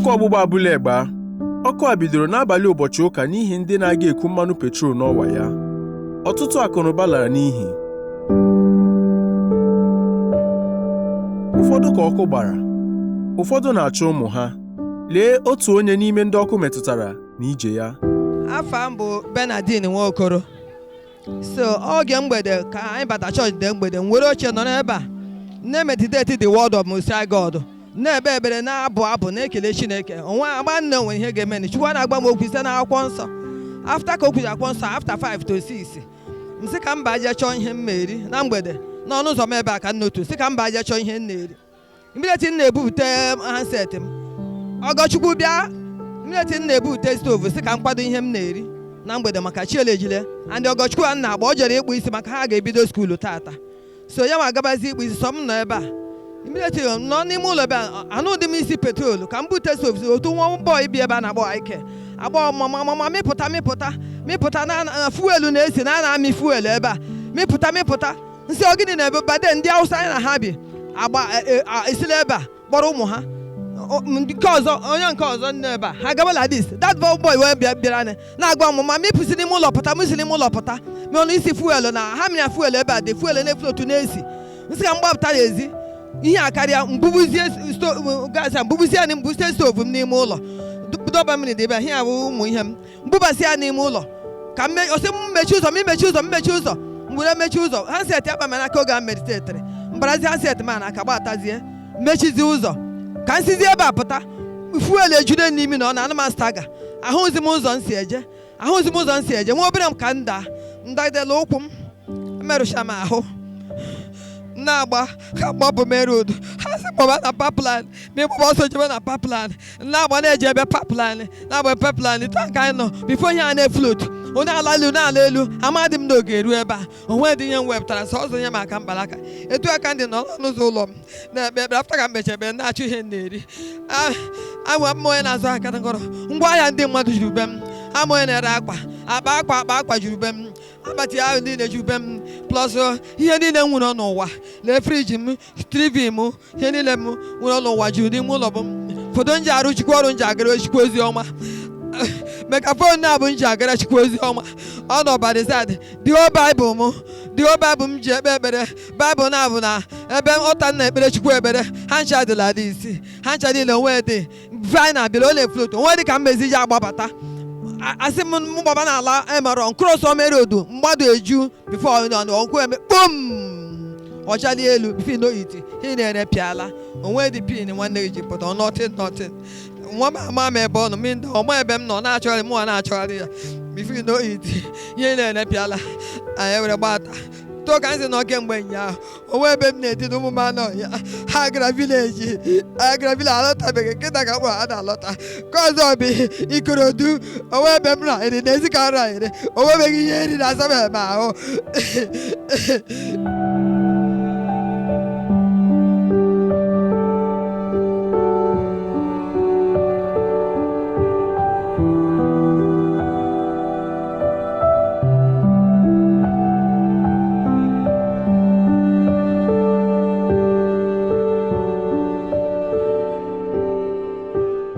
Ọkụ ọgbụgba Abule Egba. Ọkụ a bidoro n'abalị ụbọchị ụka n'ihi ndị na-aga eku mmanụ petrol n'ọwa ya. Ọtụtụ akụnụba lara n'ihi. Ụfọdụ ka ọkụ gbara, ụfọdụ na-achọ ụmụ ha. Lee otu onye n'ime ndị ọkụ metụtara na ije ya. Afa m bụ Bernardine Nwaokoro. So oge mgbede ka anyị bata chọọchị dị mgbede, m were oche nọrọ ebe a na-emeditate the word of Most High God, na-ekpe ekpere, na-abụ abụ, na-ekele Chineke. Onwe agba nne nwere ihe ga-eme ni Chukwu na-agba m okwu site n'akwụkwọ nsọ. After ka o kwuru akwụkwọ nsọ, after 5 to 6, m sị ka m baa jee chọọ ihe m ma-eri na mgbede n'ọnụ ụzọ m ebe a ka m n'otu sị ka m baa jee chọọ ihe m na-eri. Immediately m na-ebupụta handset m, Ọgọchukwu bịa. Immediately m na-ebupụta stove sị ka m kwado ihe m na-eri na mgbede maka chiele ejile and Ọgọchukwu a na-agba o jere ịkpụ isi maka ha ga-ebido school tata, so ya ma agabazi ịkpụ isi, sọ m nọ ebe a. Immediately nọ n'ime ụlọ ebe a anụ dị m isi petrol ka m bute stove, otu nwa boy bi ebe a na-akpọ Ike agbọ mama mama mịpụta mịpụta mịpụta na fuel na-esi na na-amị fuel ebe a, mịpụta mịpụta. Nsị ogidi na ebe bade ndị Awụsa anyị na ha bi agba esila ebe a kpọrọ ụmụ ha nke ọzọ, onye nke ọzọ nọ ebe a ha gaba like this. That boy wee bịara na-agwa m ma mịpụsị n'ime ụlọ pụta, mụsị n'ime ụlọ pụta mịọnụ isi fuel na ha mịa fuel ebe a dị fuel na-eflotu na-esi. Nsị ka m gbapụta n'ezi ihe a karịa mbubuzie gas a, mbubuzie na mbusie stove m n'ime ụlọ, dọba mmiri dị ebe a, ihe a bụ ụmụ ihe m mbubasị ya n'ime ụlọ ka m ọsị m mechie ụzọ, m imechi ụzọ, m mechie ụzọ, m were mechie ụzọ. Handset akpa m n'aka oge a meditetere, mbarazi handset m n'aka gbatazie mechizie ụzọ ka m sizie ebe a pụta. Fuel ejude n'imi na ọ na anụ staga, ahụzi m ụzọ m si eje, ahụzi m ụzọ m si eje. Nwa obere m ka m daa ndagidela ụkwụ m merụcha m ahụ na-agba ka mgbapụ main road, ha sị gbaba na pipeline ma ịgbaba ọsọ jebe na pipeline, na-agba na-eje ebe pipeline na-agba pipeline tank anyị nọ before ihe a na-efloat onye ala elu na-ala elu amadị m na oge eru ebe a onwe dị ihe m wepụtara sọsọ ihe maka mkparaka etu aka ndị nọ n'ụzọ ụlọ m na-ekpe ekpere. After ka m mechara ekpere na-achọ ihe m na-eri, anwa m onye na-azụ aka ngọrọ ngwaahịa ndị mmadụ juru be m, ama onye na-ere akwa akpa akwa akpa akwa juru be m, akpati ahụ niile juru be m, plus ihe niile m nwere n'ụwa, lee fridge m, TV m, ihe niile m nwere n'ụwa juru n'ime ụlọ m. Foto nji arụ chukwu ọrụ nji agara chukwu ozi ọma, megaphone na-abụ nji agara chukwu ozi ọma, ọ nọ by the side. The Bible m, the Bible m ji ekpe ekpere, Bible na-abụ na ebe ọta na ekpere chukwu ekpere, ha ncha dịla dị isi ha ncha niile onwe dị mfe anyị na-abịara ọ na-efloat onwe dị ka mmezi ji agbabata. Asị m mgbaba n'ala emerọ cross main road mgbado eju before ọnkụ eme kpom ọchali elu before you know it ị na-ere pịala onwe dị pin nwanne gị ji pụta nothing nothing. Nwa m ama m ebe ọ nọ m ọma ebe m nọ na-achọgharị mụnwa na-achọgharị ya before you know it ihe na-ere pịala anyị were gbata to ka m si nọ kemgbe ụnyaahụ onwe ebe m na-edina ụmụ m anọ ya ha gara village, ha gara village alọtabeghị nkịta ka mkpọ ha na-alọta ka ọzọ bi Ikorodu onwe ebe m rahịrị n'ezi ka m rahịrị onwebeghị ihe nri na-asabeghị m ahụ.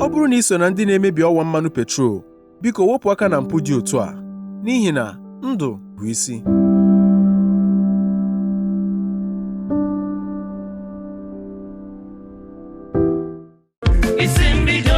Ọ bụrụ na ị so na ndị na-emebi ọwa mmanụ petrol, biko wepụ aka na mpụ dị otu a n'ihi na ndụ bụ isi. Isi mbido.